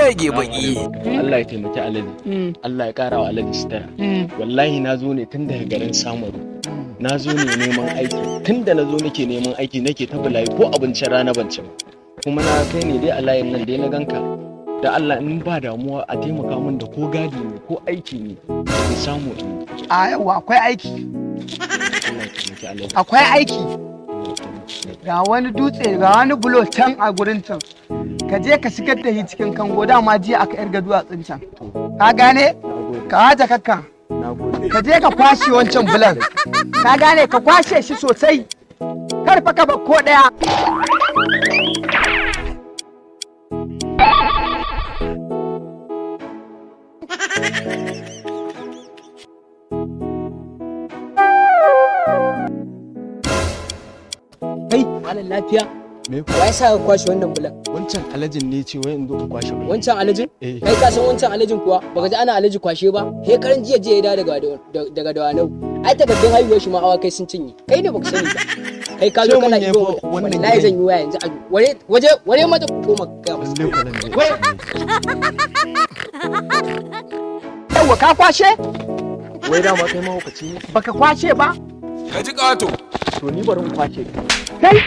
Shege baki. Allah ya taimaki Alhaji. Allah ya kara wa Alhaji sutura. Wallahi na zo ne tun daga garin Samaru. Na zo ne neman aiki. Tun da na zo nake neman aiki, nake ta bulayi, ko abincin rana ban ci ba. Kuma na kai ne dai a layin nan dai na ganka. Da Allah, in ba damuwa, a taimaka min da ko gadi ne ko aiki ne in samu in yi. A yawa, akwai aiki. Allah ya taimaki Alhaji. Akwai aiki. Ga wani dutse, ga wani bulo can a gurin can, ka je ka shigar da shi cikin kango. Dama jiya aka irga duwatsun can, ka gane? Ka haja kakka. Na gode. Ka je ka kwashe wancan bulan, ka gane? Ka kwashe shi sosai, kar fa ka bar ko daya. Kai, malam, lafiya? Me? Wa ya sa ka kwashe wannan bulan? Wancan alhajin ne ce wai in zo in kwashe bulan. Wancan alajin? Eh. Kai, ka san wancan alajin kuwa? Baka ji ana alaji kwashe ba? He karan jiya jiya ya dawo daga Dawanau. Ai takardun haihuwar shi ma awakai sun cinye. Kai ne baka sani ba. Kai ka zo Ce mun kana yayi ibo. fa wannan Wallahi gidan. zan yi waya yanzu a ware waje ware mata, ku koma ka masa. Lallai ko zan je. Wai. Yawa, ka kwashe? Wai dama kai mahaukaci ne. Baka kwashe ba? Ka ji ƙato. To ni bari in kwashe. Kai.